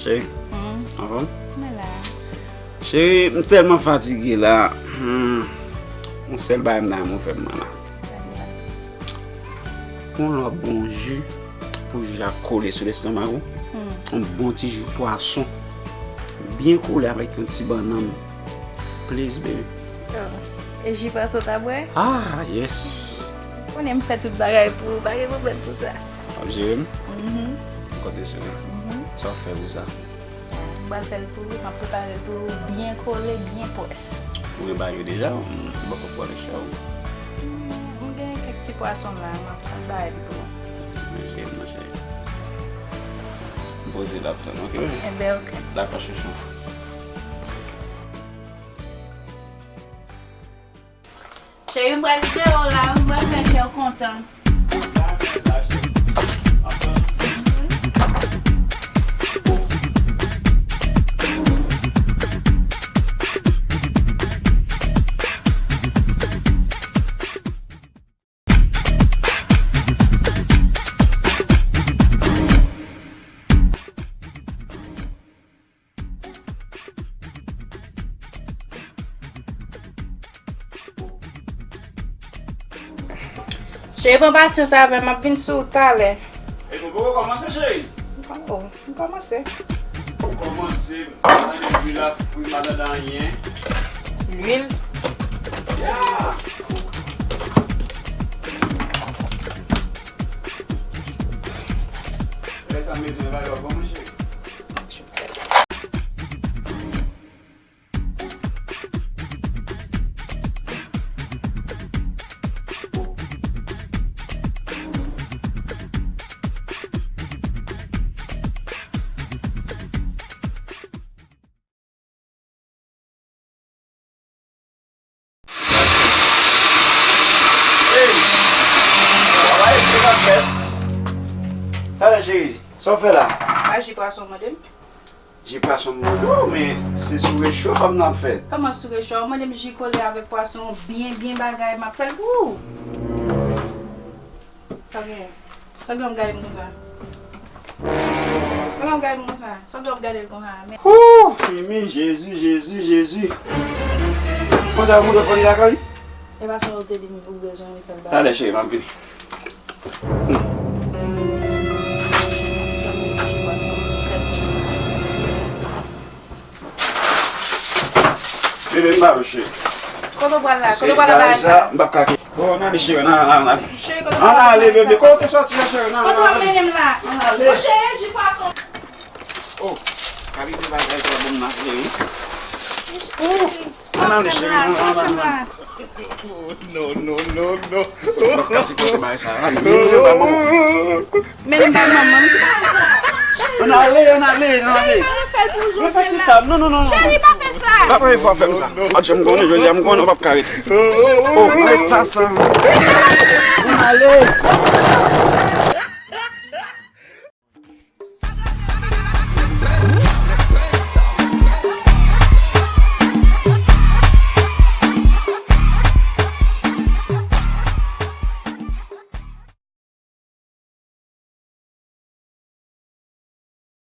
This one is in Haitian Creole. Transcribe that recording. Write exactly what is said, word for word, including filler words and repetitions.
Cheri, hmm, anfòm? Mwen la. Cheri, m tèlman fatige la. Hmm. Yon sèl bagay m ta renmen w fè m la. Sa m la. Yon lòt bon ji pou ji a kole sou lestomak ou. Hmm. Yon bon ti ji pwason. Byen kole avèk yon ti bannann. Please, baby. Oh. E ji pwason w ta bwè? Ah, yes. Ou konnen m fè tout bagay pou ou, pa gen pwoblèm pou sa. W ap jere m? Mhm. M konte sou ou. Mhm. Sa w fè pou sa? M pral fè l pou ou, m ap prepare l pou ou, byen kole, byen pwès. Ou gen bagay yo deja? M poko pran nan chè ou. M gen kèk ti pwason la, m ap, m ap bay li pou ou. Manje, manje. M poze l ap tann, oke? Enben, oke. Dakò, chouchou. Cheri, m pral jere w la, m pral fè kè w kontan. Cheri, pran pasyans avè m, m ap vin sou ou talè. Epi w poko kòmanse, cheri? Oh, m kòmanse. Ou kòmanse, m pa tande lwil la fri, m pa tande anyen. Lwil? Yeah! Lè sa m bezwen valè w, kòman, cheri? Hey! Travay, se pa fèt. Talè, cheri, sa w fè la? Pa ji pwason w mande m? Ji pwason m mande w, men se sou recho fanm nan ap fèt. Kòman sou recho? Ou mande m ji kole avèk pwason byen, byen bagay, m ap fè l pou ou. Sa w gen? Sa w gen w ap gade m konsa? Sa w gen w ap gade m konsa? Sa w gen w ap gade l konsa? Men Hoo! Mimi, Jezi, Jezi, Jezi. Konsa yo moute fò li lakay li? E pa sa w te di m ou bezwen m fè l ba ou? Talè, cheri, m ap vini. Bebe, m ba ou, cheri. Kote w pral la? Kote w pral la bagay sa? M p ap ka kite. Bon, ann ale, cheri, ann ale, ann ale. Cheri, kote w pral la? Ann ale, bebe, kote w soti la, cheri? Ann ale, ann ale. Kote w ap mennen m la? Ann ale. Cheri, ji pwason. Oh, kalite bagay sa bon nan, cheri. Oh, ann ale, cheri, ann ale, ann ale. Non, non, non, non. Mwen kase kote bagay sa. Ann ale, ann ale, ann ale. Men li bay manman m. Ann ale, ann ale, ann ale. Cheri, pa fè l pou ou, Jofè la. Mwen fè ki sa? Non, non, non, non. Cheri, pa fè sa. Pa premye fwa w fè m sa. Adje, m konnen, jodi a m konnen w p ap ka rete. Oh, mwen fè sa. Ann ale.